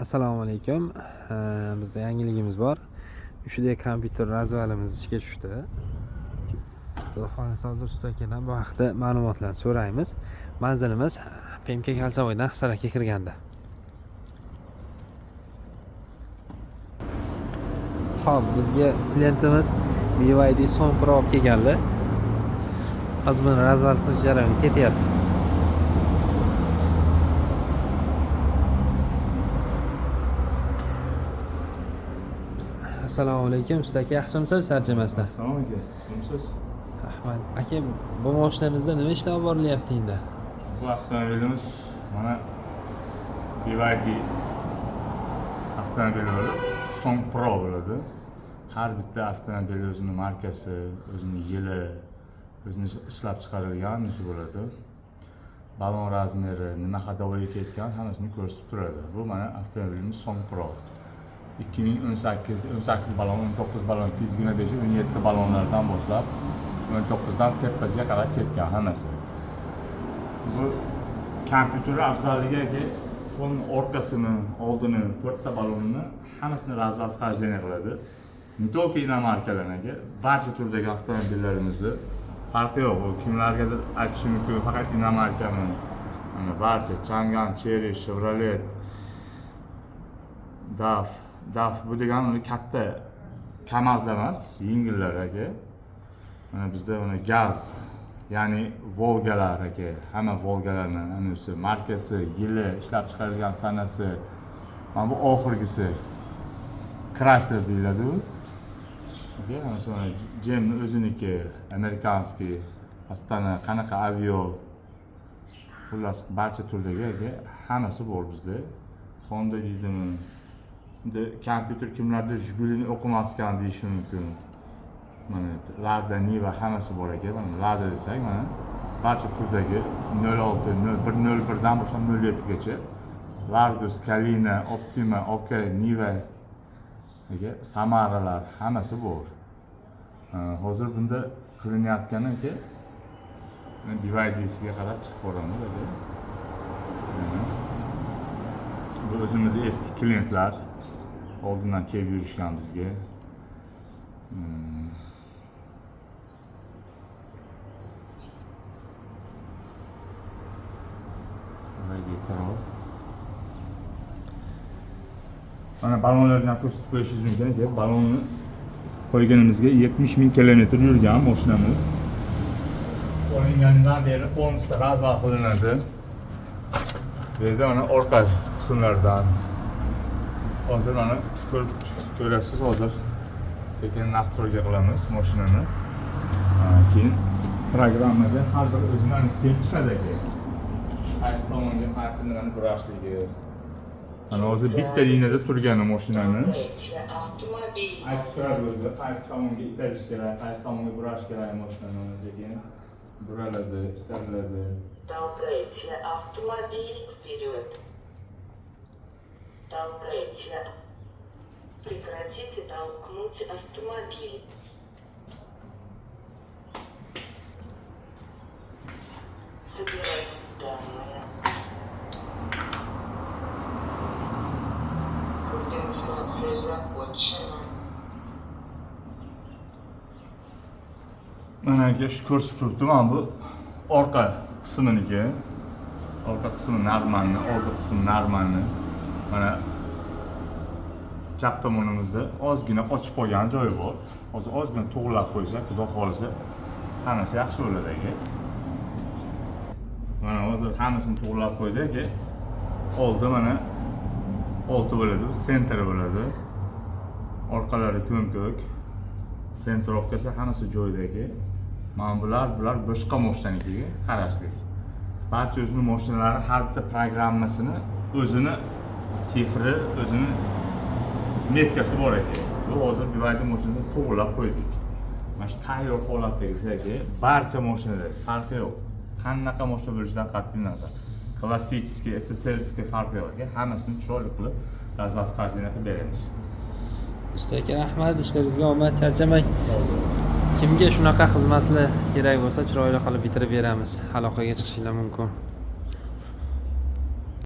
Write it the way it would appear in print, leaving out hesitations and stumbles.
Assalomu alaykum. Bizda yangiligimiz bor. 3D kompyuter развал imiz ishga tushdi. Xudo xohlasa hozir usta akadan bu haqda ma'lumotlar so'raymiz. Manzilimiz PMK Kalsavoydan Hisorakka kirganda. Xo'p, bizga klientimiz BYD Song Pro olib kelganlar. Hozir buni развал qilish jarayoni ketyapti. Assalomu alaykum, usta aka, yaxshimisiz? Charchamasdan. Assalomu alaykum. Yaxshimisiz? Rahmat. Aka, bu mashinamizda nima ishlar olib borilyapti endi? Bu avtomobilimiz mana BYD avtomobili bo'lib, Song Pro bo'ladi. Har bitta avtomobil o'zini markasi, o'zini yili, o'zini ishlab chiqarilgan nisi bo'ladi. Balon размер i, nima ходовой ketgan hammasini ko'rsatib turadi. Bu mana avtomobilimiz Song Pro. 2018, 18 balon, 19 balon, 225, 17 balonlardan boshlab 19 dan tepasiga qarab ketgan hammasi. Bu kompyuter afzalligi aka, fon orqasini, oldini, to'rtta balonni hammasini развал схождение qiladi. Не только иномарка lar aka, barcha turdagi avtomobillarimizni farqi yo'q. U kimlargadir aytishi mumkin, faqat иномарка mi? Mana barcha Changan, Chery, Chevrolet, DAF, DAF bu degani uni katta Kamazda emas, yengillar aka. Mana bizda mana gaz, ya'ni Volgalar aka, hamma Volgalarni anisi, markasi, yili, ishlab chiqarilgan sanasi. Mana bu oxirgisi Chrysler deyiladi u. Aka, mana shu mana Jemni o'ziniki, американский, Astana, qanaqa avio, xullas barcha turdagi aka, hammasi bor bizda. Honda deydimi? Endi kompyuter kimlardir Jigulini o'qimaskan deyishi mumkin. Mana Lada, Niva hammasi bor aka. Mana Lada desak, mana barcha turdagi 06, 01, 01 dan boshlab 07 gacha. Largus, Kalina, Optima, Oka, Niva aka, Samaralar hammasi bor. Hozir bunda qilinayotgani aka, mana BYDsiga qarab chiqib boramiz aka. Mana. Bu o'zimizni eski klientlar oldindan kelib yurishgan bizga. BYD Pro. Mana balonlarni ham ko'rsatib qo'yishingiz mumkin aka. Balonni qo'yganimizga 70 ming kilometr yurgan mashinamiz. Olinganidan beri полностью развал qilinadi. Bu yerda mana orqa qismlardan hozir mana ko'rib ko'rasiz, hozir sekin настройка qilamiz mashinani. Keyin programmada har bir o'zini kelib chiqadi aka. Qaysi tomonga qaysi nimani burashligi. Mana hozir bitta liniyada turgani mashinani. Толкайте автомобиль Aytib turadi назад. O'zi qaysi tomonga itarish kerak, qaysi tomonga burash kerak mashinani sekin buraladi, itariladi. Толкайте автомобиль вперед. Толкайте. Прекратите толкнуть автомобиль. Собирать данные. Компенсация закончена. Mana aka, shu ko'rsatib turibdi, mana bu orqa qisminiki. Orqa qismi нормальный, oldi qismi нормальный. Mana chap tomonimizda ozgina ochib qolgan joyi bor. Hozir ozgina to'g'rilab qo'ysak, xudo xohlasa hammasi yaxshi bo'ladi aka. Mana hozir hammasini to'g'rilab qo'ydi aka. Oldi mana olti bo'ladi, bu центр bo'ladi. Orqalari ko'm-ko'k. Центровка si hammasi joyida aka. Mana bular boshqa mashinanikiga qarashli. Barcha o'zini mashinalari har bitta programmasini o'zini sifri, o'zini метка si bor aka. Bu hozir BYD mashinani to'g'rilab qo'ydik. Mana shu tayyor holatdagisi aka, barcha mashinalar farqi yo'q. Qanaqa mashina bo'lishidan qat'iy nazar. Klassik, SSRский farqi yo'q aka. Hammasini chiroyli qilib развал qilib beramiz. Usta aka, rahmat, ishlaringizga omad, charchamang. Kimga shunaqa xizmatlar kerak bo'lsa, chiroyli qilib bitirib beramiz. Aloqaga chiqishinglar mumkin.